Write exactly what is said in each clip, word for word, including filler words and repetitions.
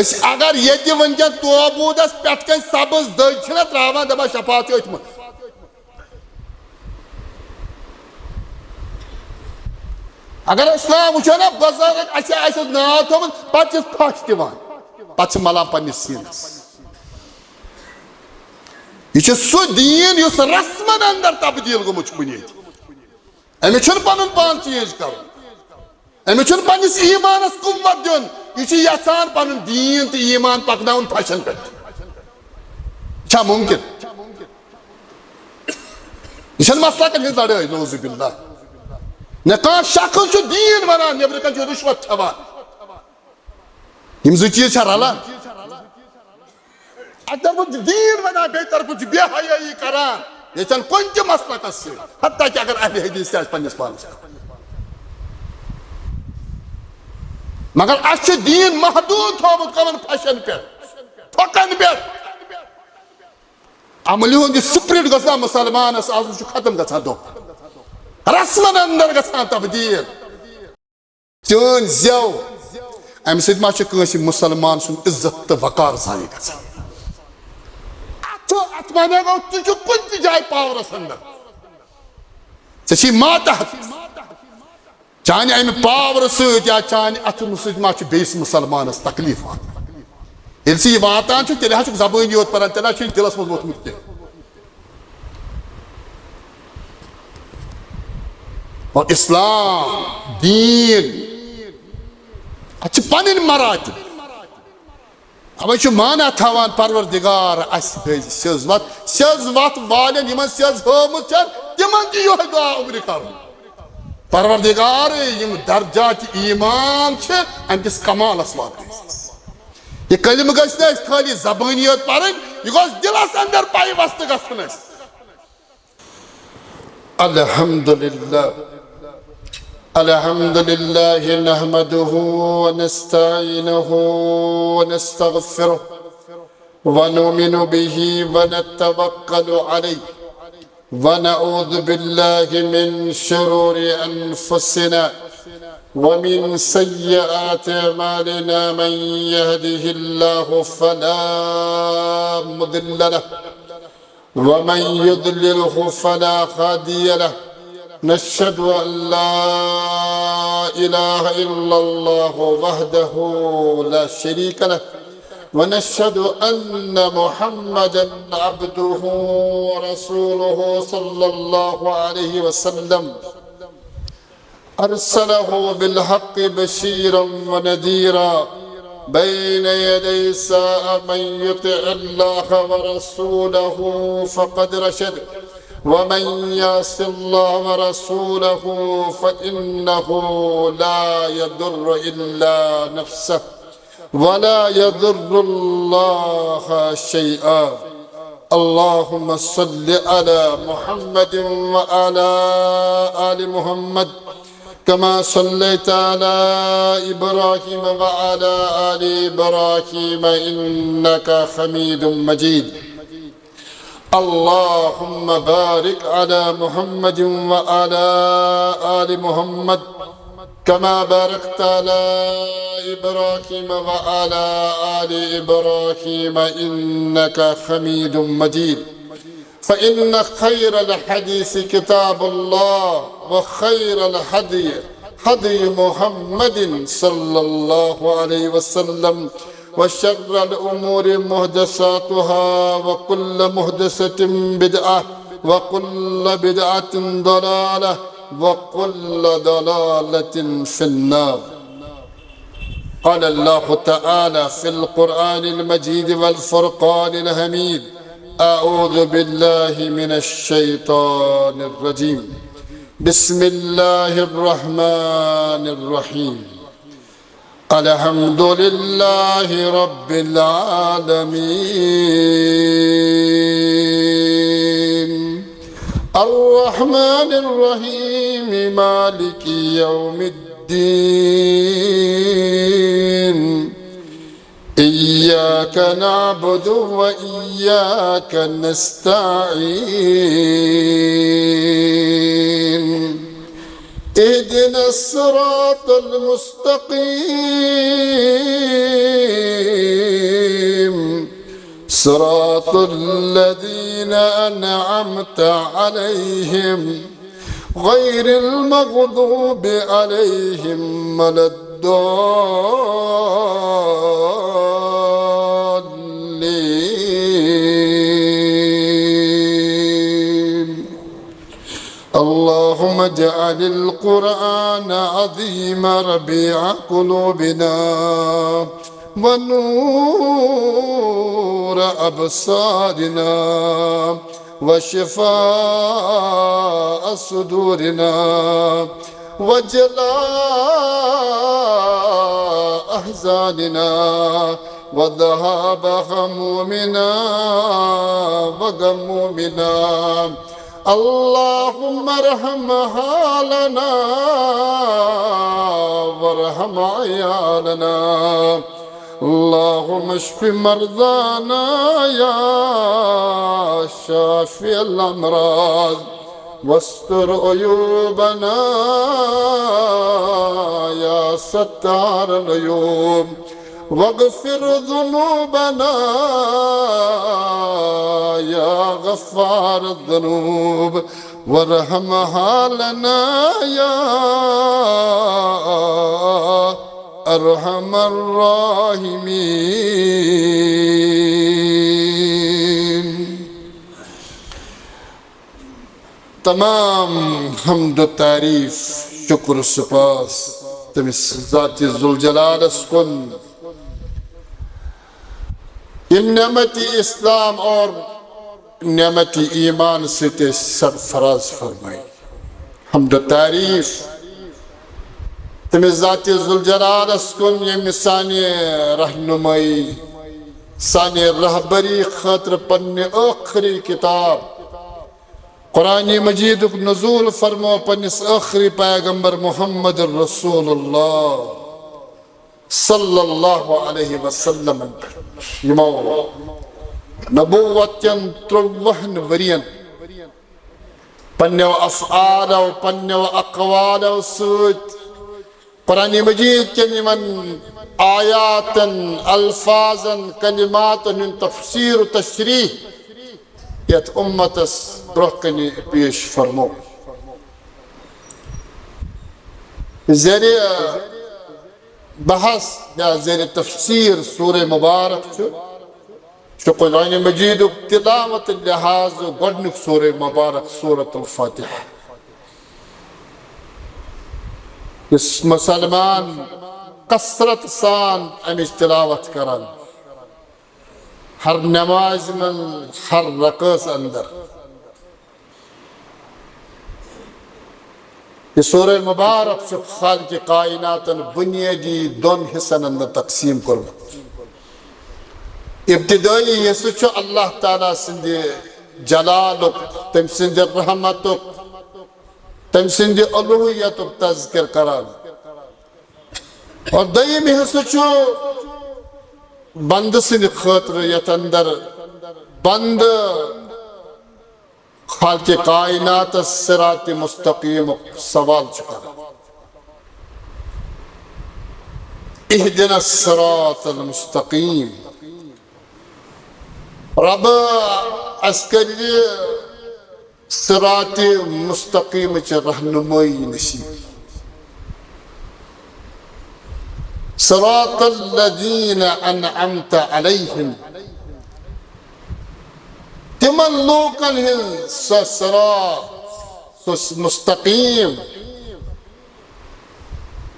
أسۍ اگر ییٚتہِ وٕنکیٚن توبوٗدس پٮ۪ٹھ کنہِ سبٕز دٔج چھِنہ ترٛاوان، دپان شفاعت چھُ أتھۍ منٛز۔ اگر اسلام وٕچھو نا، بزرگ اسہِ آسہِ ناو تھوٚومُت، پتہٕ چھِس پھش دِوان، پتہٕ چھِ ملان پننِس سیٖنس۔ یہِ چھُ سُہ دیٖن یُس رسمن اندر تبدیل گوٚمُت چھُ بُنیٲدی۔ أمِس چھُنہٕ پنُن پان چینج کرُن، أمِس چھُنہٕ پننِس ایمانس قوت دیُن، یہِ چھُ یژھان پنُن دیٖن تہٕ ایمان پکناوُن پھشن پٮ۪ٹھ۔ چھا ممکن؟ یہِ چھنہٕ مسلکن ہٕنٛز لڑٲے، نعوذ باللہ۔ نہ کانٛہہ شخص چھُ دیٖن ونان، نیبرٕ کنہِ چھُ رشوت کھٮ۪وان۔ یِم زٕ چیٖز چھا رلان؟ اکہِ طرفہٕ چھُ دیٖن ونان، بیٚیہِ طرفہٕ چھُ بے حیٲیی کران۔ ییٚتٮ۪ن کُنہِ تہِ مسلکس سۭتۍ، حتیٰ کہ اگر اہل حدیث تہِ آسہِ پننِس پانس۔ مگر اسہِ چھُ دیٖن محدوٗد تھوٚومُت کمن پھشن پٮ۪ٹھ، پھۄکن پٮ۪ٹھ۔ عملہِ ہُنٛد یہِ spirit گوٚژھ نا مسلمانس آسُن، چھُ ختم گژھان دۄہ۔ رسمن اندر گژھان تبدیل۔ چٲنۍ زٮ۪و، امہِ سۭتۍ ما چھُ کٲنٛسہِ مسلمان سُنٛد عزت تہٕ وقار ضایع گژھان؟ اتھ چھُ، اتھ معنی گوٚو، ژٕ چھُکھ کُنہِ تہِ جایہِ پاورس اندر، ژےٚ چھی ماتحت۔ چانہِ امہِ پاورٕ سۭتۍ یا چانہِ اتھٕ سۭتۍ ما چھُ بیٚیِس مسلمانس تکلیف واتان؟ ییٚلہِ ژٕ یہِ واتان چھُکھ، تیٚلہِ حظ چھُکھ زبٲنی یوت پران، تیٚلہِ حظ چھُنہٕ دِلس منٛز ووٚتھمُت کینٛہہ۔ اور اسلام دیٖن، اتھ چھِ پنٕنۍ مراتب۔ اوے چھُ معنی تھاوان پروردگار اسہِ ہٕنٛز سیٚز وتھ، سیٚز وتھ والٮ۪ن یِمن سیٚز ہٲومٕژ چھےٚ، تِمن تہِ یِہوٚے دعا عمرِ کرُن۔ پروردگار، یِم درجات ایمان چھِ، امہِ کِس کمالس واتنٲیزٮ۪س۔ یہِ کلمہٕ گژھِ نہٕ اسہِ خٲلی زبٲنی یوت پرٕنۍ، یہِ گوٚژھ دِلس اندر پیوست گژھُن اسہِ۔ الحمد لله. الحمد لله نحمده ونستعينه ونستغفره ونؤمن به ونتوكل عليه ونعوذ بالله من شرور أنفسنا ومن سيئات أعمالنا. من يهده الله فلا مضل له ومن يضلله فلا هادي له. نشهد أن لا إله إلا الله وحده لا شريك له، ونشهد أن محمدا عبده ورسوله صلى الله عليه وسلم. أرسله بالحق بشيرا ونذيرا بين يدي الساعة. من يطع الله ورسوله فقد رشد، ومن يعص الله ورسوله فإنه لا يضر إلا نفسه ولا يضر الله شيئا. اللهم صل على محمد وعلى آل محمد كما صليت على إبراهيم وعلى آل إبراهيم إنك حميد مجيد. اللهم بارك على محمد وعلى آل محمد كما باركت على إبراهيم وعلى آل إبراهيم إنك حميد مجيد. فإن خير الحديث كتاب الله، وخير الهدي هدي محمد صلى الله عليه وسلم، وشر الأمور محدثاتها، وكل محدثة بدعة، وكل بدعة ضلالة، وكل ضلالة في النار. قال الله تعالى في القرآن المجيد والفرقان الحميد: أعوذ بالله من الشيطان الرجيم. بسم الله الرحمن الرحيم. الحمد لله رب العالمين. الرحمن الرحيم. مالك يوم الدين. إياك نعبد وإياك نستعين. اهدنا الصراط المستقيم. صراط الذين أنعمت عليهم غير المغضوب عليهم ولا الضالين. اللهم اجعل القرآن عظيم ربيع قلوبنا ونور أبصارنا وشفاء صدورنا وجلاء أحزاننا وذهاب همومنا وغمومنا. اللهم ارحم حالنا وارحم عيالنا. اللهم اشف مرضانا يا شافي الأمراض، واستر عيوبنا يا ستار العيوب، واغفر ذنوبنا يا غفار الذنوب، وارحم حالنا يا أرحم الراحمين. تمام حمد و تعریف، شکر و سپاس تٔمِس ذات ذوالجلالس کُن، ییٚمۍ نعمت اسلام اور نعمت ایمان سۭتۍ اَسہِ سرفراز فرمٲے۔ حمد و تعریف تٔمِس ذات ذوالجلالس کُن، ییٚمۍ سانہِ رہنمٲیی، سانہِ رہبری خٲطرٕ پننہِ ٲخری کتاب قرآن مجیدُک نزول فرمو پننِس ٲخری پیغمبر محمد رسول اللہ صلی اللہ علیہ وسلم پٮ۪ٹھ، یِمو نبوت کٮ۪ن ترٛۆوُہن ؤرین پننیو افعالو، پننیو اقوالو سۭتۍ قرآن مجید کٮ۪ن یِمن آیاتن، الفاظن، کلماتن ہُنٛد تفسیر و تشریح یتھ امتس برونٛہہ کنہِ پیش فرمو۔ زیر بحث یا زیر تفسیر سورہ مبارک چھُ، چھُ قرآن مجیدُک تلاوت لحاظ گۄڈنیُک سورہ مبارک، سورۃ الفاتحہ، یُس مسلمان کثرت سان امِچ تلاوت کران، ہر نماز منٛز، ہر رکعس اندر۔ یہِ سورہ مبارک چھُ خالق کائناتن بنیٲدی دۄن حصن اندر تقسیٖم کوٚرمُت۔ ابتدٲئی حصہٕ چھُ اللہ تعالیٰ سٕنٛدِ جلالُک، تٔمۍ سٕنٛدِ رحمتُک، تٔمۍ سٕنٛدِ الوہیتُک تذکر کران۔ اور دوٚیِم حصہٕ چھُ بندٕ سٕنٛدِ خٲطرٕ، یتھ اندر بندٕ خالق کائناتس صراط مستقیمُک سوال چھُ کران۔ اہدنا الصراط المستقیم۔ رب، اسہِ کٔرۍ زِ صراط مستقیمٕچ رہنمٲیی نصیب۔ صراط الذین انعمت علیہم۔ تِمن لوٗکن ہٕنٛز سۄ صراط، سُہ مستقیم،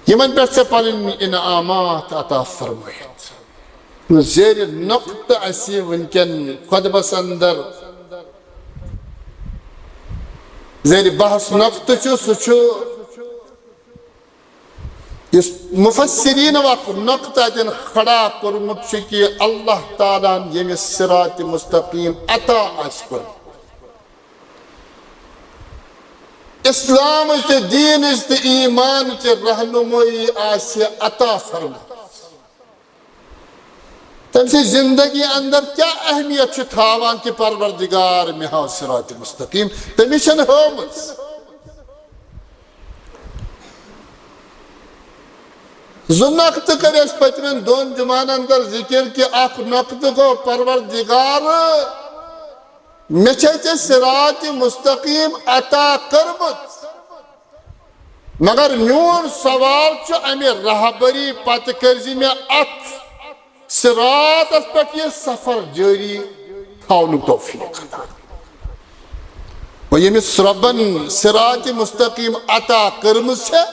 یِمن پٮ۪ٹھ ژےٚ پنٕنۍ انعامات عطا فرمٲیِتھ۔ زیر نقطہٕ اسہِ وٕنکٮ۪ن خطبس اندر زیر بحث نقطہٕ چھُ، سُہ چھُ یُس مفسرین اکھ نقطہٕ اتٮ۪ن کھڑا کوٚرمُت چھُ کہ اللہ تعالیٰ ہن ییٚمِس صراط مستقیم عطا آسہِ کوٚرمُت، اسلامٕچ تہٕ دیٖنٕچ تہٕ ایمانٕچ رہنمٲیی آسہِ عطا فرمٲومٕژ، تٔمۍ سٕنٛز زندگی اندر کیٛاہ اہمیت چھِ تھاوان کہ پروردگار مےٚ ہاو صراط مستقیم؟ تٔمِس چھَنہٕ ہٲومٕژ۔ زٕ نۄقطہٕ کٔرۍ اَسہِ پٔتمٮ۪ن دۄن جمعن اندر ذکر، کہِ اکھ نۄقطہٕ گوٚو، پروردگار، مےٚ چھے ژےٚ صراط مستقیم عطا کٔرمٕژ، مگر میون سوال چھُ، امہِ رہبری پتہٕ کٔرۍ زِ مےٚ اتھ صراطس پٮ۪ٹھ یہِ سفر جٲری تھاونُک توفیق عطا۔ وۄنۍ ییٚمِس رۄبن صراط مستقیم عطا کٔرمٕژ چھےٚ،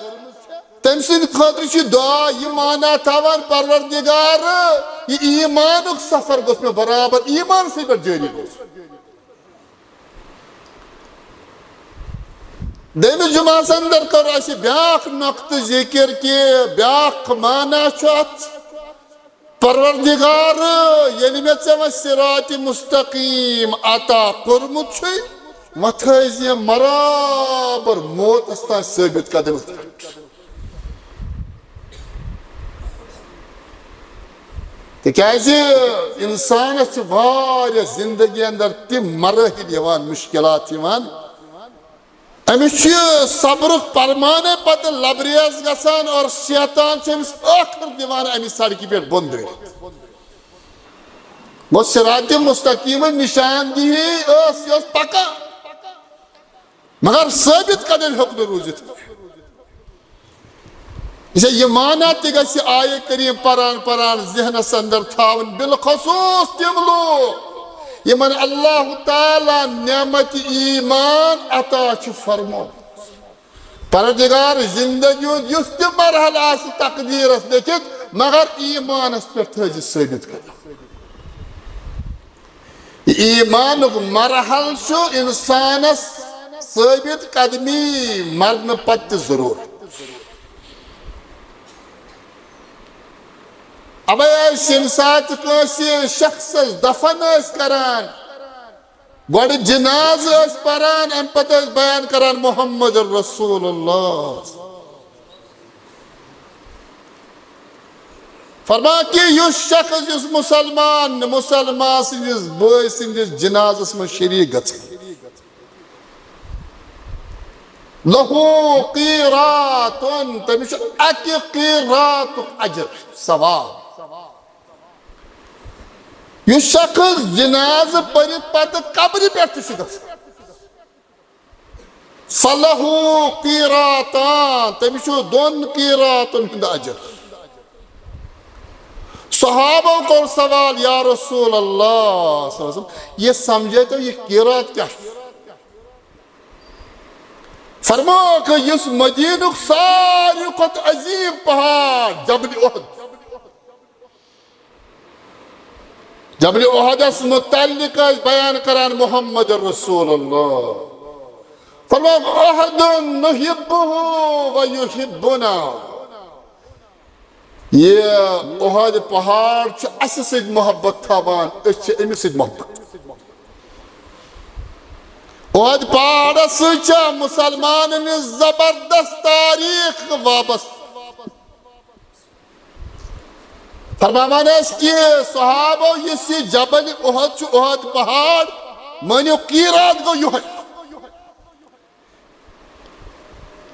تٔمۍ سٕنٛدِ خٲطرٕ چھُ دعا، یہِ معنی تھاوان، پروردگار، یہِ ایمانُک سفر گوٚژھ مےٚ برابر ایمان سٕے پٮ۪ٹھ جٲری روزُن۔ دوٚیمِس جمعس اندر کٔر اَسہِ بیٛاکھ نۄقطہٕ ذکر، کہِ بیٛاکھ معنی چھُ اتھ، پروردگار، ییٚلہِ مےٚ ژےٚ وۄنۍ صراط مستقیم عطا کوٚرمُت چھُے، وۄنۍ تھٲیزِ برابر موتس تام ثٲبت قدم۔ تِکیازِ انسانس چھِ واریاہ زندگی اندر تِم مراحل یِوان، مشکلات یِوان، أمِس چھُ صبرُک پرمانے پتہٕ لبریز گژھان اور شیطان چھُ أمِس ٲخٕر دِوان اَمہِ سڑکہِ پٮ۪ٹھ بۄن دٲرِتھ۔ گوٚو صراط مستقیمٕچ نشاندہی ٲس، یہِ اوس پکان، مگر ثٲبت قدم ہیوٚک نہٕ روٗزِتھ۔ یہِ چھا یہِ معنی تہِ گژھِ آیہِ کریم پران پران ذہنس اندر تھاوٕنۍ، بالخصوص تِم لوٗکھ یِمن اللہ تعالیٰ نعمت ایمان عطا چھُ فرمومُت۔ پروردگار، زندگی ہُنٛد یُس تہِ مرحلہٕ آسہِ تقدیرس لیکھِتھ، مگر ایمانس پٮ۪ٹھ تھٲیزِ ثٲبت قدم۔ یہِ ایمانُک مرحلہٕ چھُ انسانس ثٲبت قدمی مرنہٕ پتہٕ تہِ ضروٗرت۔ اوے ٲسۍ ییٚمہِ ساتہٕ کٲنٛسہِ شخصس دفن ٲسۍ کران، گۄڈٕ جنازٕ ٲسۍ پران، امہِ پتہٕ ٲسۍ بیان کران محمد رسول اللہ۔ فرمان کہِ یُس شخص، یُس مسلمان، مسلمان سٕنٛدِس بٲے سٕنٛدِس جنازس منٛز شریک گژھِ، لہو قیراتن، تٔمِس چھُ اکہِ قیراتُک اجر، ثواب۔ یُس شخص جنازٕ پٔرِتھ پتہٕ قبرِ پٮ۪ٹھ تہِ چھُ گژھان، فلہو قیراتان، تٔمِس چھُ دۄن قیراتن ہُنٛد اجر۔ صحابو کوٚر سوال، یا رسول اللہ صلی اللہ علیہ وسلم، یہِ سمجھٲیتو، یہِ قیرات کیٛاہ چھُ؟ فرمووُکھ، یُس مدینُک ساروی کھۄتہٕ عظیم پہاڑ جبل احد، جبل احدس متعلق ٲسۍ بیان کران محمد رسول اللہ۔ فرمووُکھ، احد نحبہ و یحبنا۔ یہِ احد پہاڑ چھُ اسہِ سۭتۍ محبت تھاوان، أسۍ چھِ أمِس سۭتۍ محبت۔ احد پہاڑس سۭتۍ چھِ مسلمانن ہٕنٛز زبردست تاریخ وابستہٕ۔ فرماوان ٲسۍ کہِ صحابو، یُس یہِ جبل احد چھُ، احد پہاڑ، مٲنِو قیرات گوٚو یِہوٚے۔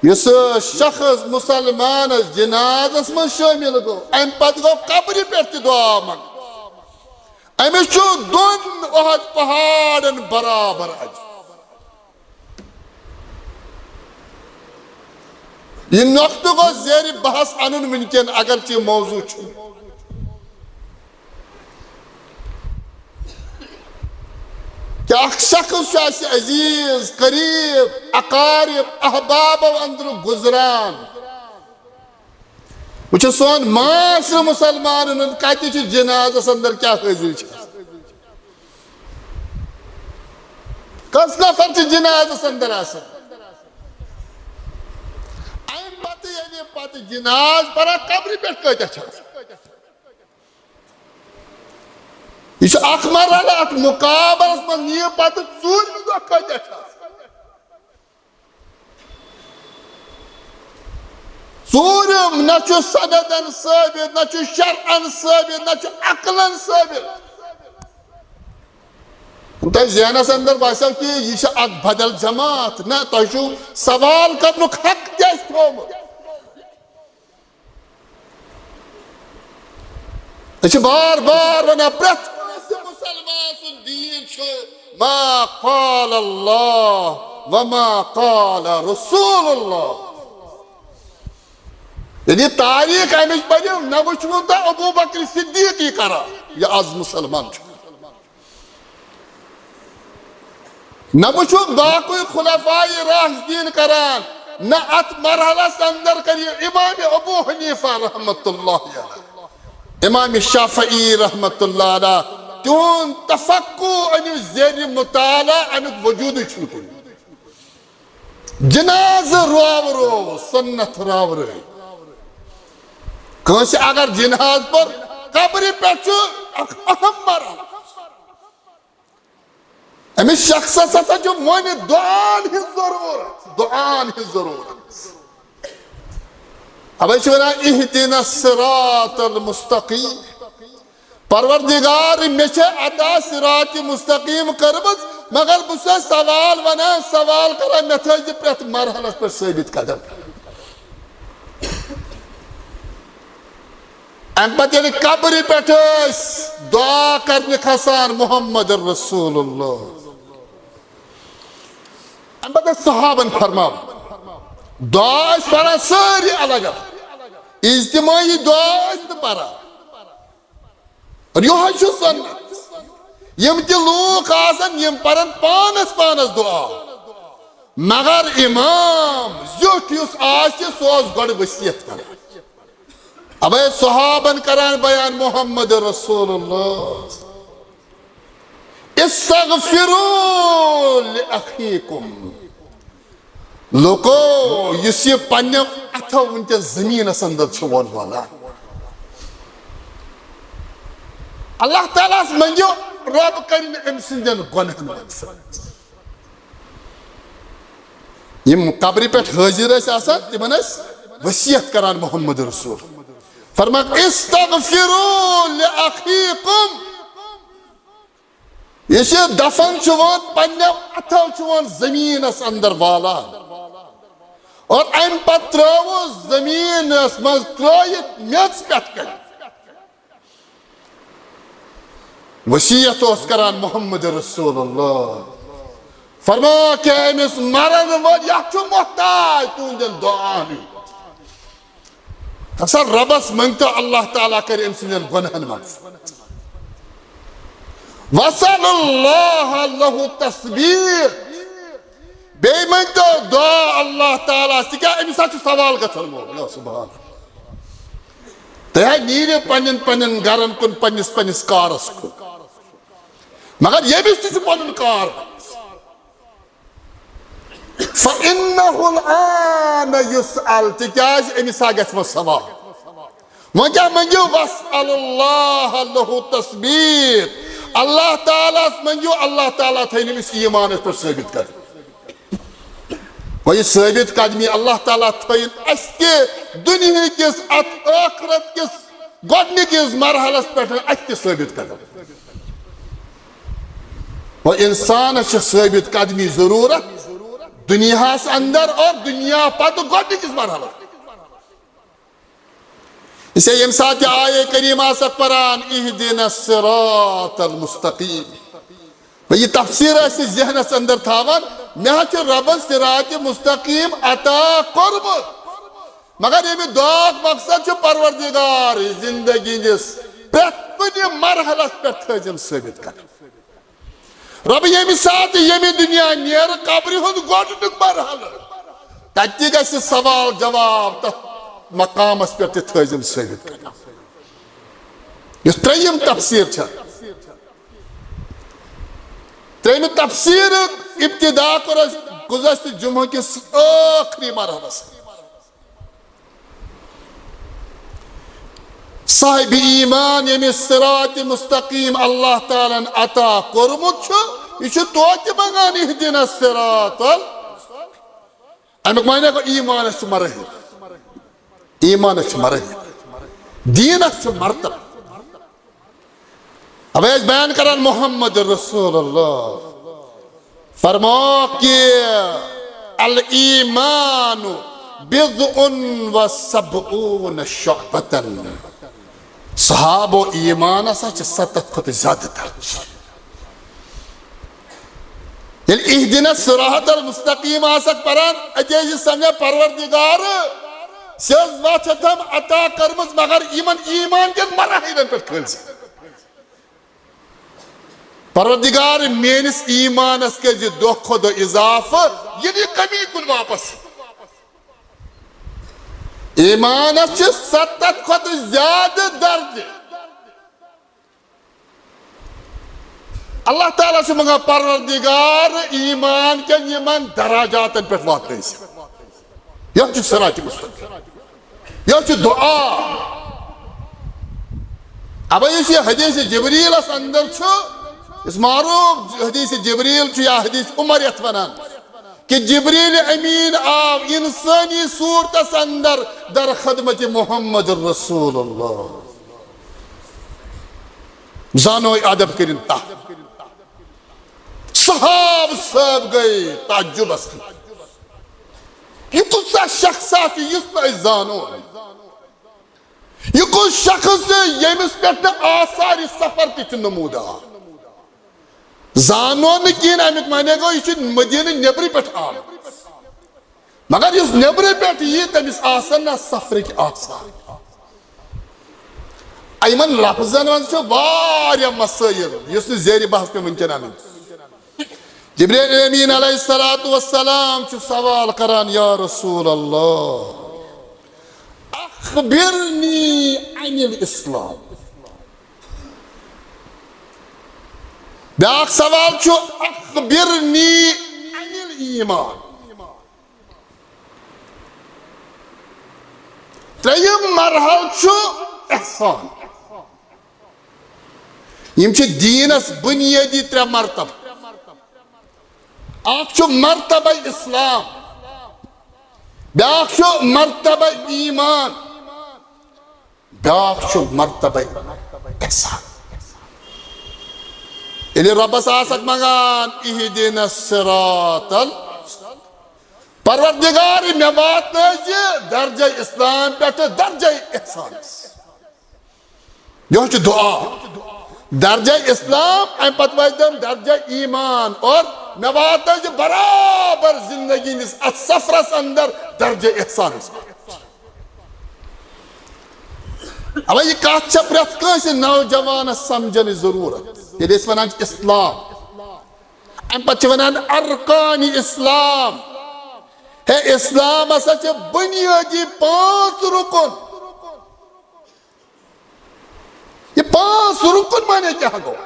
یُس شخص مسلمانس جنازس منٛز شٲمِل گوٚو، امہِ پتہٕ گوٚو قبرِ پٮ۪ٹھ تہِ دعا منٛگُن، أمِس چھُ دۄن احد پہاڑن برابر اجر۔ یہِ نۄقطہٕ گوٚو زیرِ بحث انُن وٕنکٮ۪ن، اگرچہِ موضوع چھُ کہِ اکھ شخص چھُ اسہِ عزیز، قریب، اقارب، احبابو اندرٕ گُزران۔ وٕچھو سون معاشرٕ مسلمانن ہُنٛد کتہِ چھُ جنازس اندر کیٛاہ حٲضری چھِ آسان۔ کٔژ نفر چھِ جنازس اندر آسان؟ امہِ پتہٕ ییٚلہِ پتہٕ جناز پران، قبرِ پٮ۪ٹھ کۭتیاہ چھِ آسان؟ یہِ چھُ اکھ مرحلہٕ، اتھ مقابلس منٛز نِیِو پتہٕ ژوٗرمہِ دۄہ کۭتیاہ چھِ آسان؟ ژوٗرِم، نہ چھُ سندن ثٲبت، نہ چھُ شرعن ثٲبت، نہ چھُ عقلن ثٲبت۔ تۄہہِ ذہنس اندر باسیو کہِ یہِ چھِ اکھ بدل جماعت، نہ، تۄہہِ چھُو سوال کرنُک حق تہِ اَسہِ تھوٚومُت۔ أسۍ چھِ بار بار وَنان، پرٛٮ۪تھ کٲنٛسہِ مُسلمان سُنٛد دیٖن چھُ ما قال اللہ و ما قال رسول اللہ۔ ییٚلہِ یہِ تاریٖخ اَمِچ پٔرِو، نہ وٕچھوٕ تۄہہِ ابو بکر صدیق یہِ کران، یہِ آز مُسلمان چھُ۔ نہ وٕچھُکھ باقٕے خلفاء راشدین کران، نہ اتھ مرحلس اندر کر یہِ امام ابو حنیفہ رحمۃ اللہ علیہ، امام شافعی رحمۃ اللہ علیہ، تِہُنٛد تفقع، امیُک زیر مطالعہ، امیُک وجودٕے چھُنہٕ کُنہِ۔ جنازٕ راورو، سنت راورٲے۔ کٲنٛسہِ اگر جنازٕ پوٚر، قبرِ پٮ۪ٹھ چھُ اکھ اہم مرحلہٕ۔ أمِس شخصس ہسا چھُ وۄنۍ دُعان ہٕنٛز ضروٗرت، دُعان ہٕنٛز ضروٗرت۔ اوے چھِ وَنان، اهدنا الصراط المستقیم۔ پروردگار، مےٚ چھےٚ عطا صراط مستقیم کٔرمٕژ، مگر بہٕ چھُسے سوال وَنان، سوال کران، مےٚ تھٲوزِ پرٛٮ۪تھ مرحلس پٮ۪ٹھ ثٲبت قدم۔ اَمہِ پتہٕ ییٚلہِ قبرِ پٮ۪ٹھ ٲسۍ دُعا کرنہِ کھسان، محمد رسول اللہ، اَمہِ پتہٕ ٲسۍ صحابن فرماوان، دُعا ٲسۍ پران سٲری الگ الگ، اجتماعی دُعا ٲسۍ نہٕ پران۔ اور یِہوٚے چھُ سنت۔ یِم تہِ لوٗکھ آسن، یِم پرن پانس پانس دُعا، مگر امام زیُٹھ یُس آسہِ، سُہ اوس گۄڈٕ وصیت کران۔ اوے صحابن کران بیان، محمد رسول اللہ، استغفروا لأخیکم۔ لوکو، یُس یہِ پننیو اتھو وٕنکیٚس زٔمیٖنس اندر چھُ وول والان، اللہ تعالیٰ ہس منٛگِو، رۄب کرِ نہٕ أمۍ سٕنٛدٮ۪ن گۄنہن منٛز۔ یِم قبرِ پٮ۪ٹھ حٲضِر ٲسۍ آسان، تِمن ٲسۍ وصیت کران محمد رسول۔ فرماوان، استغفروا لأخیکم۔ یُس یہِ دفن چھُ وۄنۍ پننیو اتھو چھُ وۄنۍ زٔمیٖنس اندر والان۔ اور امہِ پتہٕ ترٲوُس زٔمیٖنس منٛز ترٲوِتھ میٚژ پٮ۪ٹھ کنہِ۔ وصیت اوس کران محمد رسول اللہ۔ فرماو کہِ أمِس مرن وٲلۍ، یتھ چھُ محتاج تُہنٛدٮ۪ن دُعاہن ہُنٛد۔ ہسا رۄبس منٛگتو، اللہ تعالیٰ کرِ أمۍ سٕنٛدٮ۪ن گۄنہن منٛز۔ وسل اللہ لہ تثبیت۔ بیٚیہِ مٔنگتو دُعا اللہ تعالیٰ، تِکیٛازِ أمِس ہا چھُ سوال گژھن وول۔ یا سبحان اللہ۔ تُہۍ ہا نیٖرِو پننٮ۪ن پننٮ۪ن گرن کُن، پننِس پننِس کارس کُن، مگر ییٚمِس تہِ چھُ پنُن کار۔ فإنه الآن يسأل، تِکیٛازِ أمِس ہا گژھِ وۄنۍ سوال۔ وۄنۍ کیٛاہ مٔنگِو؟ وسأل اللہ لہ تثبیت، اللہ تعالیٰ ہس مٔنگِو، اللہ تعالیٰ تھٲیِن أمِس ایٖمانس پٮ۪ٹھ ثٲبت قدم۔ وۄنۍ یہِ ثٲبت قدمی اللہ تعالیٰ تھٲیِن اَسہِ تہِ دُنیہٕکِس اتھ ٲخرت کِس گۄڈٕنِکِس مرحلس پٮ۪ٹھ اَسہِ تہِ ثٲبت قدم۔ وۄنۍ انسانس چھِ ثٲبت قدمی ضروٗرت دُنیاہس اندر اور دُنیا پتہٕ گۄڈٕنِکِس مرحلس۔ اسے ییٚمہِ ساتہٕ تہِ آیے کریمہ آسکھ پران، اهدنا الصراط المستقیم، وۄنۍ یہِ تفسیر ٲسۍ ذہنس اندر تھاوان، مےٚ حظ چھُ رۄبن صراط مستقیم عطا کوٚرمُت، مگر ییٚمہِ دعاہُک مقصد چھُ، پروردگار، زندگی ہٕنٛدِس پرٛٮ۪تھ کُنہِ مرحلس پٮ۪ٹھ تھٲوزٮ۪م ثٲبت قدم۔ رۄبہٕ، ییٚمہِ ساتہٕ ییٚمہِ دُنیا نیرٕ، قبرِ ہُنٛد گۄڈٕنیُک مرحلہٕ، تتہِ تہِ گژھِ سوال جواب، تتھ مقامس پٮ۪ٹھ تہِ تھٲوزٮ۪م ثٲبت قدم۔ یُس ترٛیٚیِم تفسیر چھےٚ، ترٛیٚیِمہِ تفسیرُک ابتدا کوٚر اَسہِ گُزشتہٕ جمعہ کِس ٲخری مرحلس۔ صاحب ایمان ییٚمِس صراط مستقیم اللہ تعالیٰ ہن عطا کوٚرمُت چھُ، یہِ چھُ توتہِ منٛگان، اهدنا الصراط ال-، اَمیُک معنی گوٚو، ایمانس چھِ مراحل، ایمانس چھِ مراحل، دیٖنس چھِ مرتبہٕ۔ اوے ٲسۍ بیان کران محمد رسول اللہ، فرموو کہِ الایمان بضع و سبعون شعبة۔ صحابو ایمان ہسا چھِ ستتھ کھۄتہٕ زیادٕ درجہٕ۔ ییٚلہِ اہدنا الصراط المستقیم آسکھ پران، اتے چھِ سمجھان پروردگار، سیٚز وتھ چھےٚ تٔمۍ عطا کٔرمٕژ، مگر یِمن ایمان کٮ۪ن مراحلن پٮ۪ٹھ کھٲلۍ زِ۔ پروردگار، میٲنِس ایمانس کٔرۍ زِ دۄہ کھۄتہٕ دۄہ اضافہٕ، یہِ نہٕ کمی کُن واپس۔ ایمانس چھِ ستتھ کھۄتہٕ زیادٕ درجہٕ۔ اللہ تعالیٰ چھُ منٛگان، پروردگار، ایمان کٮ۪ن یِمن درجاتن پٮ۪ٹھ واتنٲوۍ زِ۔ یہِ چھُ صراط مستقیم۔ یہِ چھُ دعا۔ اَوَے یُس یہِ حدیث جبریلس اندر چھُ، یُس معروف حدیث جبریل چھُ یا حدیث عمر یتھ ونان، کہ جبریل امین آو انسانی صورتس اندر در خدمت محمد رسول اللہ۔ زانو ادب کرن تحت۔ صحاب صاحب گٔے تعجبس اندر۔ یہ کُس سا شخصا چھُ یُس نہٕ أسۍ زانو؟ یہ کُس شخص چھُ ییٚمِس پٮ۪ٹھ نہٕ آثار سفر تہِ چھُ نمودار؟ زانو نہٕ کِہیٖنۍ، اَمیُک معنی گوٚو، یہِ چھُ مدیٖنہٕ نیٚبرٕ پٮ۪ٹھ آمُت۔ مگر یُس نیٚبرٕ پٮ۪ٹھ یی، تٔمِس آسن نہ سفرٕکۍ آثار۔ یِمن لفظن منٛز چھِ واریاہ مسٲیِل، یُس نہٕ زیرِ بحث مےٚ وٕنکٮ۪ن اَنٕنۍ۔ جبریل امین علیہ الصلوۃ والسلام چھُ سوال کران، یا رسول اللہ، اخبرنی عن الاسلام۔ بیاکھ سوال چھُ، اخبرنی عن الایمان۔ ترٛیٚیِم مرحلہٕ چھُ احسان۔ یِم چھِ دیٖنس بُنیٲدی ترٛےٚ مرتبہٕ۔ اکھ چھُ مرتبہ اسلام، بیاکھ چھُ مرتبہ ایمان، بیاکھ چھُ مرتبہ احسان۔ ییٚلہِ رۄبس آسکھ منٛگان، اہدنا الصراط ال-، پروردگار، مےٚ واتنٲوزِ درجہ اسلام پٮ۪ٹھٕ درجہ احسانس۔ یہِ چھُ دعا۔ درجہ اسلام، امہِ پتہٕ واتہِ درجہ ایمان، اور مےٚ واتنٲوزِ برابر زندگی ہٕنٛدِس اتھ سفرس اندر درجہ احسانس پٮ۪ٹھ۔ اَوَے یہِ کَتھ چھےٚ پرٛٮ۪تھ کٲنٛسہِ نوجوانَس سمجھنٕچ ضروٗرت۔ ییٚلہِ أسۍ وَنان چھِ اِسلام، اَمہِ پَتہٕ چھِ وَنان ارکانِ اِسلام۔ ہے، اِسلام ہسا چھِ بُنیٲدی پانٛژھ رُکُن۔ یہِ پانٛژھ رُکُن معنی کیٛاہ گوٚو؟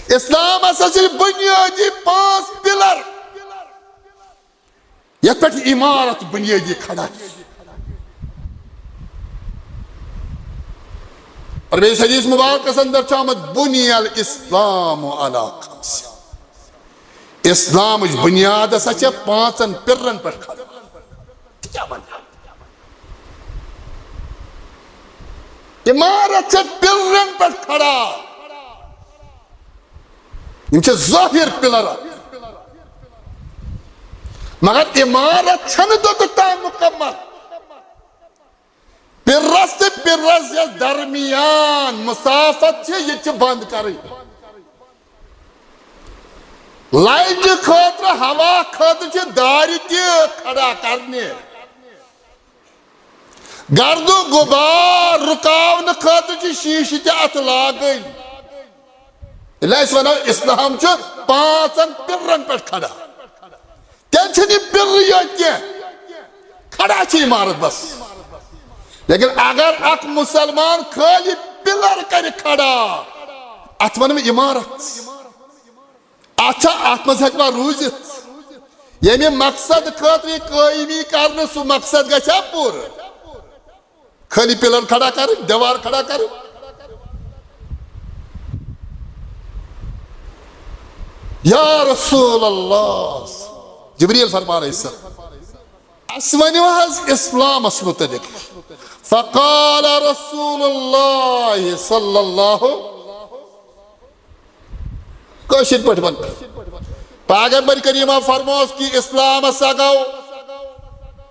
اِسلام ہسا چھِ بُنیٲدی پانٛژھ پِلر۔ یتھ پٮ۪ٹھ عمارت بنیٲدی کھڑا چھِ۔ اور بیٚیِس حدیث مبارکس اندر چھُ آمُت، بُنِیَ الاسلام علی خمس۔ اسلامٕچ بنیاد ہسا چھےٚ پانٛژن پِلرن پٮ۪ٹھ کھڑا۔ کیٛاہ بنیاد؟ عمارت چھےٚ پِلرن پٮ۪ٹھ کھڑا۔ یِم چھِ ظٲہِر پِلر، مگر عمارت چھَنہٕ توٚتَتھ تام مُکمل۔ پِلرَس تہٕ پِلرَس یَس درمیان مسافت چھِ، یہِ تہِ چھِ بنٛد کَرٕنۍ۔ لایٹہِ خٲطرٕ، ہوا خٲطرٕ چھِ دارِ تہِ کھڑا کرنہِ۔ گرد و غبار رُکاونہٕ خٲطرٕ چھِ شیٖشہٕ تہِ اَتھ لاگٕنۍ۔ ییٚلہِ أسۍ وَنو، اِسلام چھُ پانٛژن پِلرن پٮ۪ٹھ کھڑا۔ تیٚلہِ چھِنہٕ یہِ پِلرٕے یوت کینٛہہ، کھڑا چھِ عمارت بس۔ لیکن اگر اکھ مُسلمان خٲلی پِلر کرِ کھڑا، اَتھ وَنہٕ بہٕ عمارت۔ اَتھ چھا، اَتھ منٛز ہٮ۪کوا روٗزِتھ؟ ییٚمہِ مقصد خٲطرٕ یہِ قٲیمی کرنہٕ، سُہ مقصد گژھِ ہا پوٗرٕ؟ خٲلی پِلر کھڑا کرٕنۍ، دیوار کھڑا کرٕنۍ؟ یا رسول اللہ، جبریل فرمان ایسا، اَسہِ ؤنِو حظ اِسلامَس مُتعلِق۔ فقال رسول اللہ صلی اللہ، کٲشِر پٲٹھۍ وَن۔ پیغمبر کریٖمہ فرموس کہِ اِسلام ہسا گوٚو،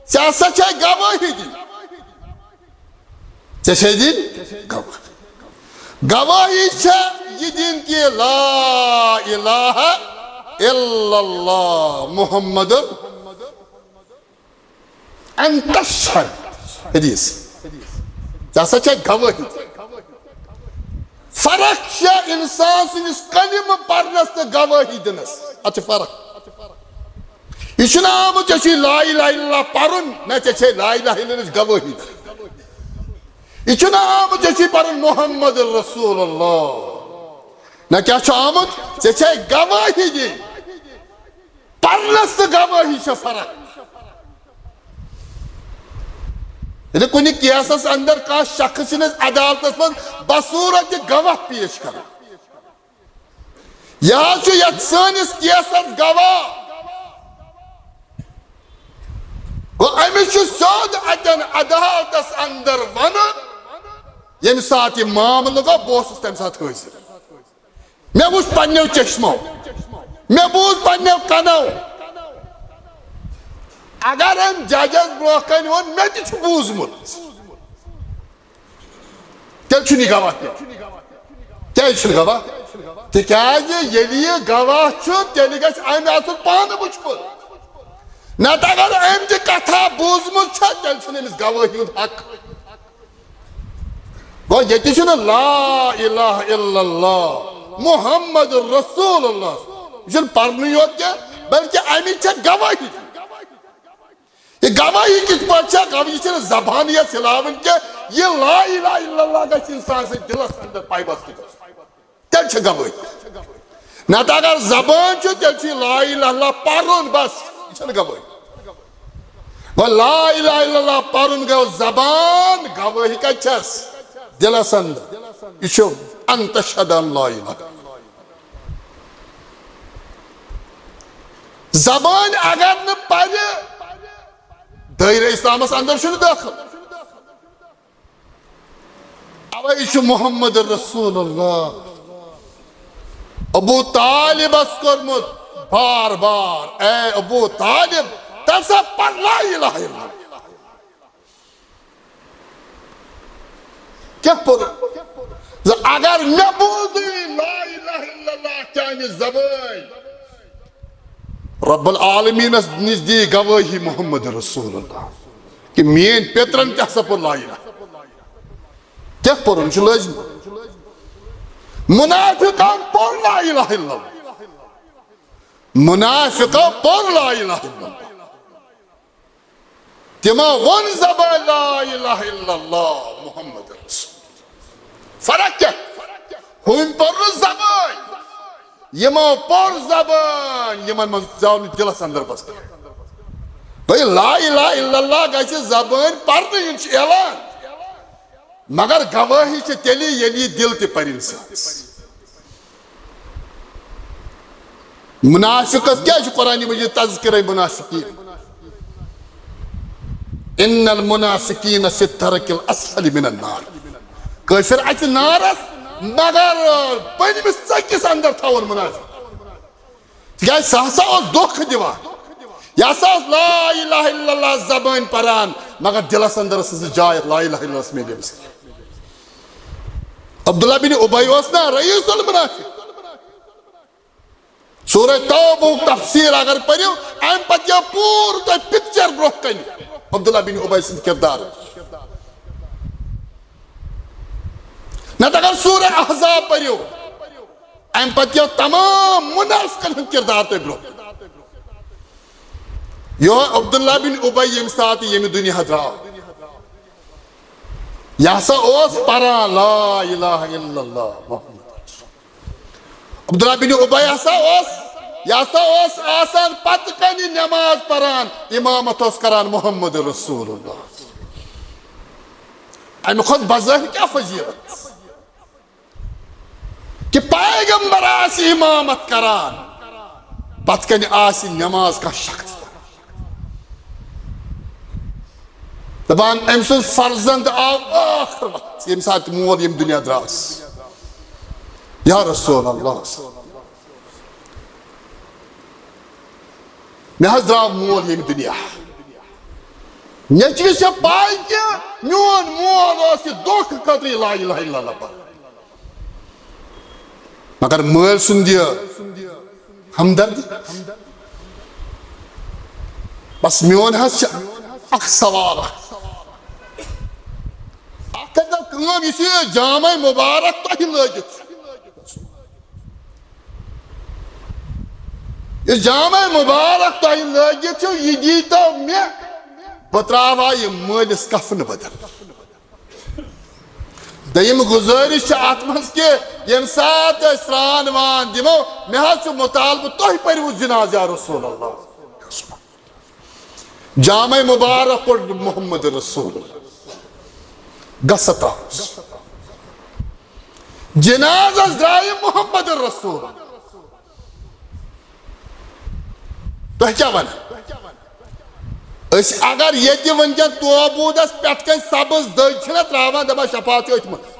ژےٚ ہسا چھے گوٲہی دِنۍ۔ ژےٚ چھے دِنۍ گواہی۔ گواہی چھےٚ یہِ دِنۍ کہِ لا الہ الا اللہ محمد۔ ان تشہد۔ حدیث۔ ژےٚ ہسا چھے گواہی۔ فرق چھےٚ انسان سٕنٛدِس کلمہٕ پرنس تہٕ گواہی دِنس۔ اتھ چھِ فرق۔ یہِ چھُنہٕ آمُت ژےٚ چھُے لا الہ الا اللہ پرُن، نہ ژےٚ چھے لا الہ الا اللہٕچ گواہی دِنۍ۔ یہِ چھُنہٕ آمُت ژےٚ چھُے پرُن محمد رسول اللہ۔ نہ کیٛاہ چھُ آمُت؟ ژےٚ چھے گواہی دِنۍ۔ پرنس تہٕ گواہی چھےٚ فرق۔ ییٚلہِ کُنہِ کیسس اندر کانٛہہ شخص چھُنہٕ أسۍ عدالتس منٛز بصورت گواہ پیش کران، یہِ حظ چھُ یتھ سٲنِس کیسس گواہ۔ گوٚو أمِس چھُ سیوٚد اتٮ۪ن عدالتس اندر ونُن، ییٚمہِ ساتہٕ یہِ معاملہٕ گوٚو، بہٕ اوسُس تمہِ ساتہٕ حٲضِر۔ مےٚ وُچھ پننیو چشمو، مےٚ بوٗز پننیو کنو۔ اگر أمۍ ججس برونٛہہ کنہِ ووٚن، مےٚ تہِ چھُ بوٗزمُت، تیٚلہِ چھُنہٕ یہِ گواہ کینٛہہ۔ کیٛازِ چھُنہٕ گواہ؟ تِکیٛازِ ییٚلہِ یہِ گواہ چھُ، تیٚلہِ گژھِ أمۍ آسُن پانہٕ وُچھمُت۔ نتہٕ اگر أمۍ تہِ کتھا بوٗزمُت چھےٚ، تیٚلہِ چھُنہٕ أمِس گوٲہی ہُنٛد حق۔ گوٚو، ییٚتہِ چھُنہٕ لا الہ الا اللہ محمد رسول اللہ، یہِ چھُنہٕ پرنُے یوت کینٛہہ، بلکہِ اَمِچ چھےٚ گوٲہی تہِ۔ یہِ گوٲہی کِتھ پٲٹھۍ چھےٚ؟ گوٲہی چھَنہٕ زبانٕے یٲژ ہِلاوٕنۍ کینٛہہ، یہِ لا الہ الا اللہ گژھِ اِنسان سٕنٛدِ دِلس اندر پیوست گژھُن۔ تیٚلہِ چھےٚ گوٲہی۔ نتہٕ اگر زبان چھُ، تیٚلہِ چھُ یہِ لا الہ الا اللہ پرُن بس، یہِ چھَنہٕ گوٲہی۔ وۄنۍ لا الہ الا اللہ پرُن گوٚو زبان، گوٲہی کتہِ چھس؟ دِلس اندر۔ یہِ چھُ ان تشہد ان لا الہ۔ زبان اگر نہٕ پرِ، دٲیرٕ اسلامس اندر چھُنہٕ دٲخل۔ اوے چھُ محمد رسول اللہ ابو طالبس کوٚرمُت بار بار، اے ابو طالب، تَلہٕ سا پر لا الہ الا اللہ۔ کیٛاہ پوٚر؟ زِ اگر مےٚ بوٗزٕے لا الہ الا اللہ چانہِ زبٲنۍ، رب العالمینس نِش دی گوٲہی محمد رسول اللہ کہ میٲنۍ پیترن تہِ ہسا پوٚر لا الہ۔ کیٛاہ پوٚرُن چھُ لٲزم؟ منافقن پوٚر لا الہ الا اللہ۔ منافقو پوٚر لا الہ الا اللہ۔ تِمو ووٚن زبٲنۍ لا الہ الا اللہ محمد رسول۔ فرق کیٛاہ؟ ہُمۍ پوٚر نہٕ زبٲنۍ، یِمو پوٚر زبٲنۍ، یِمن منٛز ژاو نہٕ دِلس اندر بس۔ بھائی، لا الہ الا اللہ گژھِ زبٲنۍ پرنہٕ یُن، چھُ اعلان۔ مگر گوٲہی چھِ تیٚلی، ییٚلہِ یہِ دِل تہِ پرِ اِنسانس۔ منافقس کیٛازِ چھُ قرآن مجید تذکرے منافقین؟ ان المنافقین فی الدرک الاسفل من النار۔ کٲفر اَژِ نارس، مگر پٔتمِس ژٔکِس اندر تھاوُن منافق۔ تِکیٛازِ سُہ ہسا اوس دھوکہٕ دِوان۔ یہِ ہسا اوس لا الہ الا اللہ زبٲنۍ پران، مگر دِلس اندر ٲسٕس نہٕ جاے لا الہ الا اللہ میلیمٕژ۔ عبداللہ بن ابی اوس نا رئیس المنافق۔ سورہ توبہ ہُک تفسیر اگر پٔرِو، امہِ پتہٕ یِیو پوٗرٕ تۄہہِ پکچر برونٛہہ کنہِ عبداللہ بن ابی سُنٛد کردار۔ نتہٕ اگر سورہ احزاب پٔرِو، امہِ پتہٕ یِیو تمام منافقن ہُنٛد کردار تۄہہِ برونٛہہ۔ یِہوٚے عبداللہ بن ابی ییٚمہِ ساتہٕ ییٚمہِ دُنیا درٛاو، یہِ ہسا اوس پران لا الہ الا اللہ محمد رسول۔ عبداللہ بن ابی ہسا اوس، یہِ ہسا اوس آسان پتہٕ کنہِ نماز پران، امامت اوس کران محمد رسول اللہ۔ امہِ کھۄتہٕ بظٲہر کیٛاہ فضیلت؟ کہ پیغمبر آسہِ امامت کران، پتہٕ کنہِ آسہِ نماز کانٛہہ شخص پران۔ دپان، أمۍ سُنٛد فرزند آو ٲخر وقت، ییٚمہِ ساتہٕ مول ییٚمہِ دُنیا درٛاس۔ یا رسول اللہ، مےٚ حظ درٛاو مول ییٚمہِ دُنیا۔ نیٚچوِس چھےٚ پاے کہِ میون مول اوس یہِ دھوکہٕ خٲطرٕ یہِ لا الہ الا اللہ پران۔ مگر مٲلۍ سُنٛد یہِ ہمدردی۔ بس میون حظ چھُ اکھ سوال اکھ۔ اکھ کٔرۍتو کٲم، یُس یہِ جامع مبارک تۄہہِ لٲگِتھ چھُ، یُس جامع مبارک تۄہہِ لٲگِتھ چھُ، یہِ دیٖتو مےٚ، بہٕ ترٛاوٕ ہا یہِ مٲلِس کفنہٕ بدل۔ دوٚیِم گُزٲرِش چھِ اَتھ منٛز کہِ ییٚمہِ ساتہٕ أسۍ سرٛان وان دِمو، مےٚ حظ چھُ مُطالبہٕ، تُہۍ پٔرِو جنازٕ یا رسول اللہ۔ جامع مبارک کوٚڑ محمد رسول اللہ۔ گژھٕ ترٛاوُس۔ جنازس درٛایہِ محمد رسول۔ تۄہہِ کیٛاہ وَنان؟ أسۍ اگر ییٚتہِ وٕنکٮ۪ن توبوٗدس پٮ۪ٹھ کنہِ سبٕز دٔج چھِنہ ترٛاوان، دَپان شفاعت چھِ أتھۍ منٛز۔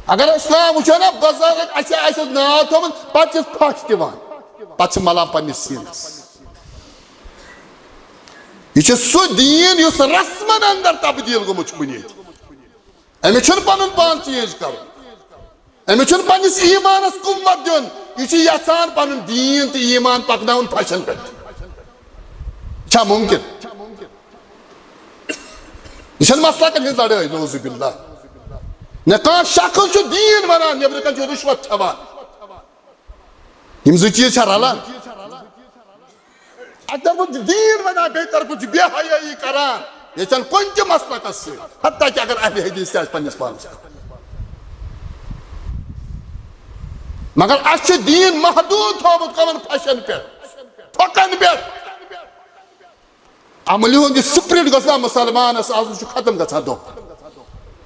اگر أسۍ کانٛہہ وٕچھو نہ بُزرگ، اَسہِ آسٮ۪س ناو تھوٚومُت، پتہٕ چھِس پھش دِوان، پتہٕ چھِ ملان پننِس سیٖنس۔ یہِ چھُ سُہ دیٖن یُس رسمن اندر تبدیل گوٚمُت چھُ کُنہِ ییٚتہِ۔ أمِس چھُنہٕ پنُن پان چینج کرُن۔ أمِس چھُنہٕ پننِس ایٖمانس قوت دیُن۔ یہِ چھُ یژھان پنُن دیٖن تہٕ ایٖمان پکناوُن پھشن پٮ۪ٹھ۔ چھا ممکن؟ یہِ چھَنہٕ مسلکن ہٕنٛز لڑٲے، نعوذ باللہ۔ نہ کانٛہہ شخص چھُ دیٖن ونان، نیٚبرٕ کنہِ چھُ رُشوت کھٮ۪وان۔ یِم زٕ چیٖز چھا رلان؟ اَکہِ طرفہٕ چھُ دیٖن ونان، بیٚیہِ طرفہٕ چھُ بے حیٲیی کران۔ ییٚتٮ۪ن کُنہِ تہِ مسلکس سۭتۍ، حتیٰ کہِ اگر اہل حدیث تہِ آسہِ پننِس پانس۔ مگر اَسہِ چھُ دیٖن محدوٗد تھوٚومُت کمن پھشن پٮ۪ٹھ، پھۄکن پٮ۪ٹھ۔ عملہِ ہُنٛد یہِ spirit گوٚژھ نا مُسلمانس آسُن، چھُ ختم گژھان دۄہ۔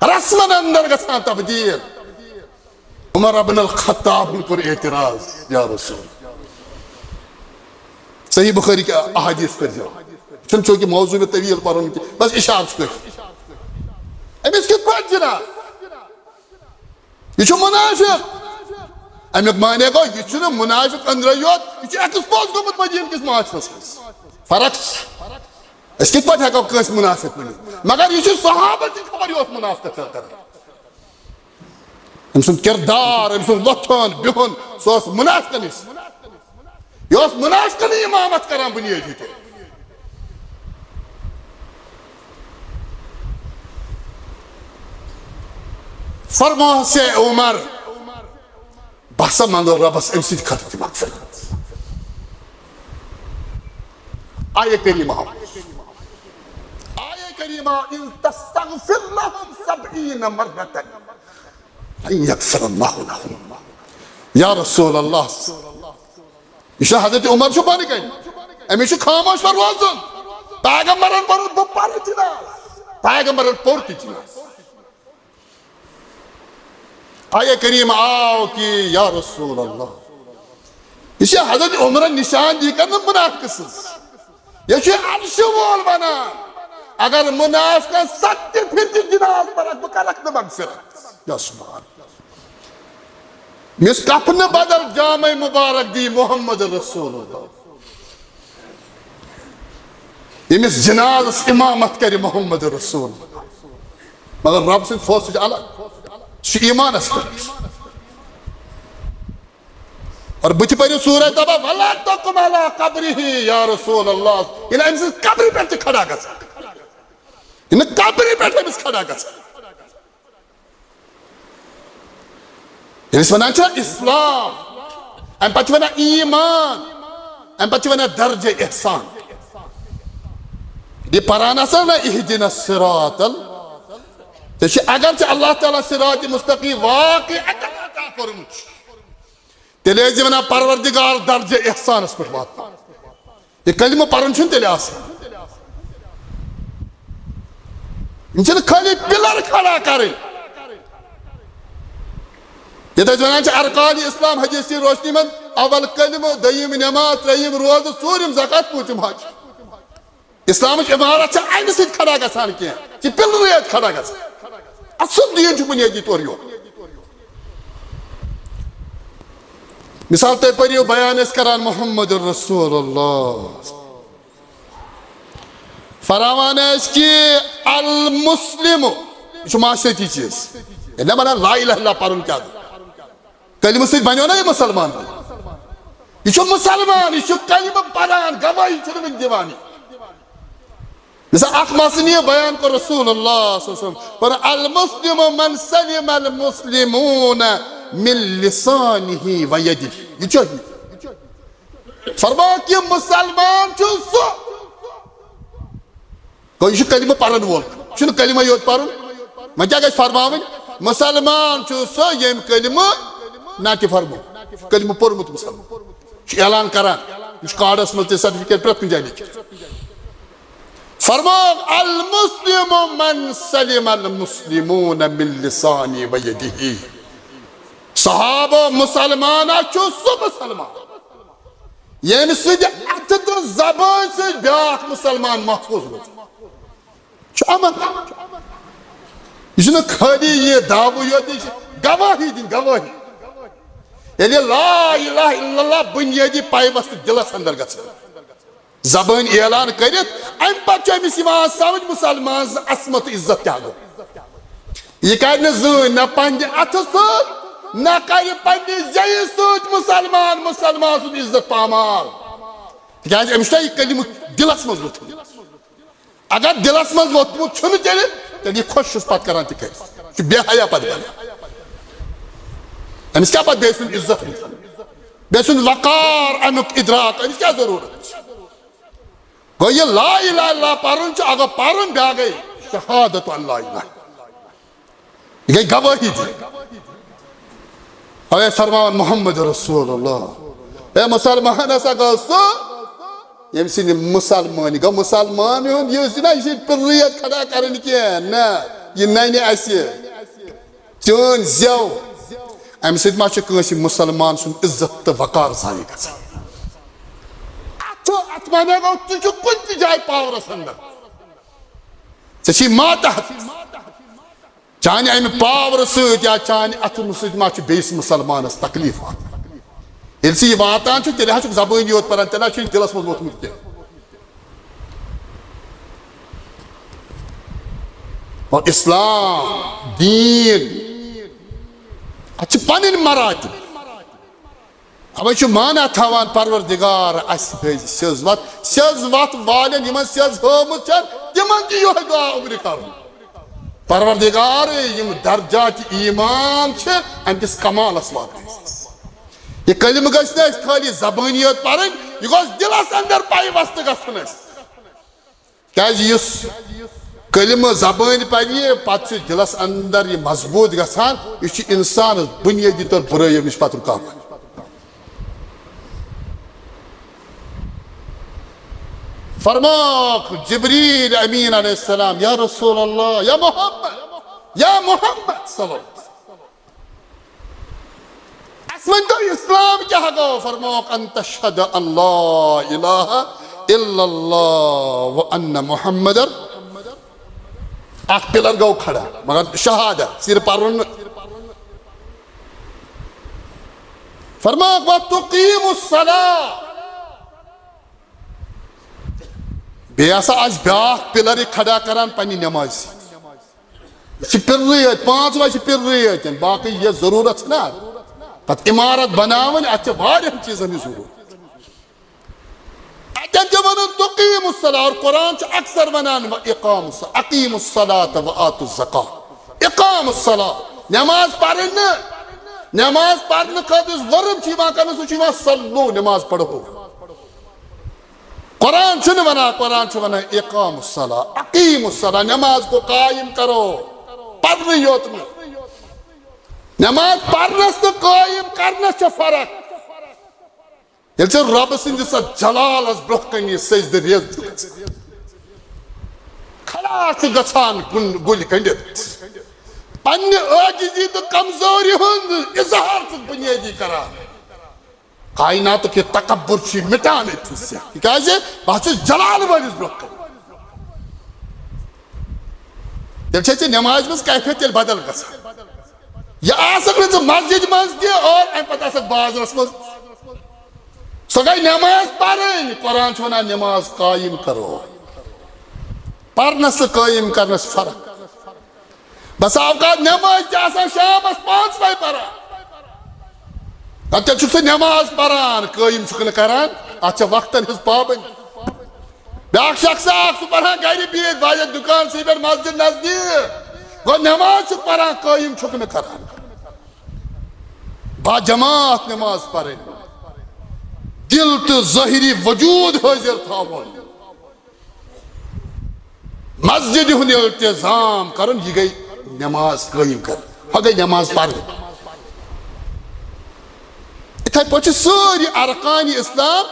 رسمن اندر گژھان تبدیل۔ عمر ابن الخطابن کوٚر اعتراض، یا رسول، صحیح بخاری کہِ احادیث پٔرۍزیو۔ چھُنہٕ چونکہ موضوع مےٚ طویل پرُن کینٛہہ، بس اشارٕ چھُ کٲفی۔ أمِس کِتھ پٲٹھۍ جناب؟ یہِ چھُ منافق۔ اَمیُک معنی گوٚو، یہِ چھُنہٕ منافق أنٛدرَے یوت، یہِ چھُ expose گوٚمُت مدیٖنہٕ کِس معاشرَس منٛز۔ فرق چھِ۔ أسۍ کِتھ پٲٹھۍ ہٮ۪کو کٲنٛسہِ منافق ؤنِتھ؟ مگر یہِ چھُ صحابہ تہِ خبر یہِ اوس منافقت کران۔ أمۍ سُنٛد کردار، أمۍ سُنٛد وۄتھُن بِہُن، سُہ اوس منافقن ہِش۔ یہِ اوس منافقن امامت کران بنیٲدی طور۔ فرموہس، اے عمر، بہٕ ہسا منٛگہٕ رۄبس أمۍ سٕنٛدِ خٲطرٕ تہِ مغفرت۔ آیے کریمہ، آیے کریمہ، ان تستغفر لهم سبعین مرة لن یغفر اللہ لهم۔ یا رسول اللہ، یہِ چھُ حضرت عمر چھُ بۄنہٕ کنہِ، أمِس چھُ خاموش پَتہٕ روزُن۔ پیغمبرن پوٚرمُت، بہٕ پَرٕ جناز۔ پیغمبرن پوٚر تہِ جناز۔ آیے کریم آو کہ یا رسول اللہ۔ یہِ چھِ حضرت عمرن نشان دی کرنہٕ منافقہٕ سٕنٛز۔ یہِ چھُ عرشہِ وول ونان، اگر منافقن ستہِ پھِرِ تہِ جناز پرکھ، بہٕ کرکھ نہٕ مغفرت۔ یا سبحان اللہ۔ مِس کفنہٕ بدل جامع مبارک دی محمد رسول اللہ۔ ییٚمِس جنازس امامت کرِ محمد رسول۔ مگر رب سٕنٛدۍ فٲصلہٕ چھِ الگ۔ سُہ چھُ ایمانس پٮ۪ٹھ۔ اور بہٕ تہِ پٔرِو سورہ تبا، ولا تقم علی قبرہ یا رسول اللہ۔ ییٚلہِ أمۍ سٕنٛز قبرِ پٮ۪ٹھ تہِ کھڑا گژھان۔ ییٚلہِ قبرِ پٮ۪ٹھ أمِس کھڑا گژھان۔ ییٚلہِ أسۍ وَنان چھِ اسلام، اَمہِ پَتہٕ چھِ وَنان ایمان، اَمہِ پَتہٕ چھِ وَنان درجہ احسان۔ یہِ پَران آسان نا اہدنا الصراط ال-، ژےٚ چھِ اگرچہِ اللہ تعالیٰ صراط مستقیم واقعی عطا کوٚرمُت چھُ، تیٚلہِ ٲسۍ زِ وَنان پروردگار درجہ احسانَس پٮ۪ٹھ واتناو۔ یہِ کلمہٕ پرُن چھُنہٕ تیٚلہِ آسان۔ یِم چھِنہٕ خٲلی پِلر کھڑا کرٕنۍ۔ ییٚتہِ أسۍ وَنان چھِ ارکان اسلام حدیث کی روشنی منٛز، اول کلمہٕ، دوٚیِم نماز، ترٛیٚیِم روزٕ، ژوٗرِم زکوٰۃ، پوٗنٛژِم حج۔ اسلامٕچ عمارت چھِ اَمہِ سۭتۍ کھڑا گژھان کینٛہہ، یہِ چھِ پِلرٕے یٲتۍ کھڑا گژھان۔ اَصٕل دیٖن چھُ بُنیٲدی طور یورٕ۔ مثال، تُہۍ پٔرِو بیان ٲسۍ کران محمد رسول اللہ۔ فرماوان ٲسۍ کہِ المسلم، یہِ چھُ معاشرتی چیٖز۔ ییٚلہِ نہ بنان لا الہ الا اللہ پرُن کیٛاہ گوٚو؟ کلمہٕ سۭتۍ بنیو نہ یہِ مسلمان؟ یہِ چھُ مسلمان، یہِ چھُ کلمہٕ پران، گواہی چھُنہٕ وٕنہِ دِوان یہِ۔ مثال، اکھ مثال یہِ بیان کوٚر رسول اللہ صلی اللہ علیہ وسلم، فرموو، "المسلم من سلم المسلمون من لسانه و یده۔" یہِ چھُ یہِ۔ فرموو کہِ مسلمان چھُ سُہ، گوٚو، یہِ چھُ کلمہٕ پرن وول، یہِ چھُنہٕ کلمہٕ یوت پرُن۔ وۄنۍ کیٛاہ گژھِ فرماوٕنۍ؟ مسلمان چھُ سُہ، ییٚمۍ کلمہٕ نہ تہِ فرموو، کلمہٕ پوٚرمُت مسلمان۔ یہِ چھُ اعلان کران، یہِ چھُ کارڈس منٛز تہِ، سرٹیفکیٹ پرٛٮ۪تھ کُنہِ جایہِ لیکھِتھ۔ فرموو، "المسلم من سلم المسلمون من لسانه و یده۔" صحابہ، مسلمان چھُ سُہ مسلمان، ییٚمہِ سٕنٛدِ اَتھٕ تہٕ زبٲنۍ سۭتۍ بیٛاکھ مسلمان محفوظ روزِ۔ چھُ اَمَن۔ یہِ چھُنہٕ خٲلی یہِ دعوٕ یوت، یہِ چھِ گواہی دِنۍ، گواہی۔ ییٚلہِ لا الہ الا اللہ بُنیٲدی پیوستہٕ دِلَس اندر گژھِ، زبٲنۍ اعلان کٔرِتھ، اَمہِ پتہٕ چھُ أمِس یِوان سمجھ مسلمان سٕنٛز عصمت تہٕ عزت کیٛاہ گوٚو۔ یہِ کَرِ نہٕ زٕہٕنۍ نہ پننہِ اَتھٕ سۭتۍ، نہ کَرِ پننہِ زیٚیہِ سۭتۍ مسلمان، مسلمان سُنٛد عزت پامال۔ تِکیٛازِ أمِس چھُ یہِ کلمہٕ دِلَس منٛز ووٚتھمُت۔ اگر دِلَس منٛز ووٚتھمُت چھُنہٕ تیٚلہِ، تیٚلہِ یہِ خۄش چھُس پَتہٕ کران تہِ کٔرِتھ۔ یہِ چھُ بے حیا پَتہٕ بَنان۔ أمِس کیٛاہ پَتہٕ بیٚیہِ سُنٛد عزت وُچھُن؟ بیٚیہِ سُنٛد وقار، اَمیُک اِدراک، أمِس کیٛاہ ضروٗرت چھِ؟ گوٚو، یہِ لا الہ الا اللہ پَرُن چھُ، اگر پَرُن، بیٛاکھ گٔے شہادت ان لا الہ۔ یہِ گٔے گوٲہی دِنۍ۔ اوے فرماوان محمد رسول اللہ۔ اے مسلمان ہسا گوٚو سُہ، ییٚمہِ سٕنٛدِ مسلمٲنی گوٚو مسلمان ہُنٛد، یُس چھُنہ، یہِ چھِ پِرٕیت کھڑا کرٕنۍ کینٛہہ، نہ، یہِ نَنہِ اَسہِ۔ چٲنۍ زٮ۪و، اَمہِ سۭتۍ ما چھُ کٲنٛسہِ مسلمان سُنٛد عزت تہٕ وقار ضایع گژھان؟ اَتھٕ، اَتھ معنی گوٚو، ژٕ چھُکھ کُنہِ تہِ جایہِ پاورس اندر، ژےٚ چھی ماتحت۔ چانہِ اَمہِ پاورٕ سۭتۍ یا چانہِ اَتھٕ سۭتۍ ما چھُ بیٚیِس مسلمانس تکلیف واتان؟ ییٚلہِ ژٕ یہِ واتان چھُ، تیٚلہِ حظ چھُکھ زبٲنی یوت پران، تیٚلہِ حظ چھُنہٕ دِلس منٛز ووٚتھمُت کینٛہہ۔ اور اسلام دین، اتھ چھِ پنٕنۍ مراتب۔ اوے چھُ مانا تھاوان، پروردگار، اسہِ ہٲوۍ سیٚز وتھ، سیٚز وتھ والٮ۪ن، یِمن سیٚز ہٲومٕژ چھےٚ، تِمن تہِ یِہوٚے دعا عمرِ کرُن۔ پروردگار، یِم درجات ایمان چھِ، امہِ کِس کمالس واتنٲیِتھ۔ یہِ کلمہٕ گژھِ نہٕ اسہِ خٲلی زبٲنی یوت پرٕنۍ، یہِ گوٚژھ دِلس اندر پیوستہٕ گژھُن اسہِ۔ کیازِ یُس کلمہٕ زبٲنۍ پرِ، پتہٕ چھُ دِلس اندر یہِ مضبوٗط گژھان، یہِ چھُ انسانس بنیٲدی طور برٲیو نِش پتہٕ رُکاوان۔ فرمووُکھ جبریل امین علیہ السلام، یا رسول اللہ، یا محمد، یا محمد صلی اللہ علیہ وسلم۔ اسہِ ؤنۍ تو، اسلام کیٛاہ گوٚو؟ فرمووُکھ، ان تشہد ان لا الہ الا اللہ و ان محمد۔ اکھ پلر گوٚو کھڑا، مگر شہادت صرف پرُن نہٕ۔ فرمووُکھ، و تقیم الصلاۃ۔ بیٚیہِ ہسا آسہِ بیٛاکھ پلر یہِ کھڑا کران پننہِ نمازِ سۭتۍ۔ یہِ چھِ پِرٕے یٲتۍ، پانٛژھ وَے چھِ پِرٕے یٲتۍ، باقٕے یہِ ضروٗرت چھِ نہ۔ پتہٕ عمارت بناوٕنۍ، اتھ چھِ واریاہن چیٖزن ہٕنٛز ضروٗرت۔ اتٮ۪ن چھِ ونان تقیم الصلاۃ، اور قرآن چھُ اکثر ونان و اقام الصلاۃ، اقیم الصلاۃ و آتوا الزکاۃ۔ اقام الصلاۃ، نماز پرٕنۍ نہٕ، نماز پرنہٕ خٲطرٕ یُس verb چھُ یِوان کرنہٕ، سُہ چھُ یِوان صلو، نماز پرو۔ قرآن چھُنہٕ ونان، قرآن چھُ ونان اقام الصلاۃ، اقیم الصلاۃ، نماز کو قائم کرو، پرنہٕ یوت نہٕ۔ نماز پرنس تہٕ قائم کرنس چھےٚ فرق۔ ییٚلہِ ژےٚ رۄبہٕ سٕنٛدِس اتھ جلالس برونٛہہ کنہِ سجدٕ ریز چھُ گژھان، کھڑا چھُ گژھان گُن-، گُلۍ گٔنڈِتھ، پننہِ عٲجزی تہٕ کمزوری ہُنٛد اظہار چھُ بنیٲدی کران۔ کائناتُک یہِ تکبر چھُ مٹان أتھۍ سۭتۍ، تِکیازِ بہٕ چھُس جلال وٲلِس برونٛہہ کنہِ۔ تیٚلہِ چھےٚ ژےٚ نمازِ منٛز کیفیت تیٚلہِ بدل گژھان۔ یہِ آسکھ نہٕ ژٕ مسجدِ منٛز تہِ اور امہِ پتہٕ آسکھ بازرس منٛز۔ تہٕ گٔے نماز پرٕنۍ۔ قرآن چھُ ونان نماز قٲیِم کرو۔ پرنس تہٕ قٲیِم کرنس فرق۔ بس اوقات نماز تہِ آسان شامس پانٛژھ وے پران۔ اتھ تیٚلہِ چھُکھ ژٕ نماز پران، قٲیِم چھُکھ نہٕ کران، اتھ چھےٚ وقتن ہٕنٛز پابندی۔ بیٛاکھ شخص اکھ، سُہ پران گرِ بِہِتھ، باید دُکانسٕے پٮ۪ٹھ مسجد نزدیٖک، گوٚو نماز چھُکھ پران، قٲیِم چھُکھ نہٕ کران۔ با جماعت نماز پرٕنۍ، دل تہٕ ظٲہری وجود حٲضِر تھاوُن، مسجد ہُنٛد التزام کرُن، یہِ گٔے نماز قٲیِم کرٕنۍ، ہۄ گٔے نماز پرٕنۍ۔ یِتھے پٲٹھۍ چھِ سٲری ارکان اسلام،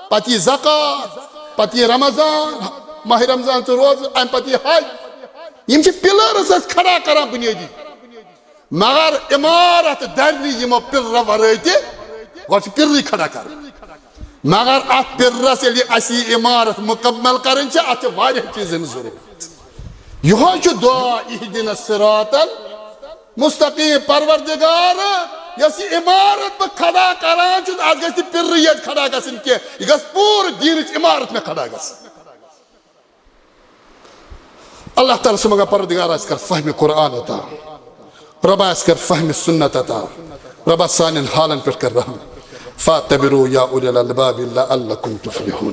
پتہٕ یہِ زکوٰۃ، پتہٕ یہِ رمضان، ماہ رمضان تہٕ روزٕ، امہِ پتہٕ یہِ حج، یِم چھِ پلرس أسۍ کھڑا کران بنیٲدی۔ مگر عمارت درِ نہٕ یِمو پِلرو ورٲے تہِ، گۄڈٕ چھِ پِلرٕے کھڑا کرٕنۍ۔ مگر اتھ پِلرس ییٚلہِ اسہِ یہِ عمارت مکمل کرٕنۍ چھِ، اتھ چھِ واریاہ چیٖزن ضروٗرت۔ یِہوٚے چھُ دعا، اہدنا الصراط المستقیم، پروردگار، یۄس یہِ عمارت بہٕ کھڑا کران چھُس، اتھ گژھِ نہٕ پِلرٕے یٲتۍ کھڑا گژھٕنۍ کینٛہہ، یہِ گژھِ پوٗرٕ دیٖنٕچ عمارت مےٚ کھڑا گژھٕنۍ۔ اللہ تعالیٰ سُنٛد مگر پروردگار اَسہِ کر فہمِ قرآن عطا۔ رۄبا اَسہِ کر فہمِ سُنت عطا۔ رۄبا سانٮ۪ن حالن پٮ۪ٹھ کر رحم۔ فاعتبروا یا اولی الالباب لعلکم تفلحون۔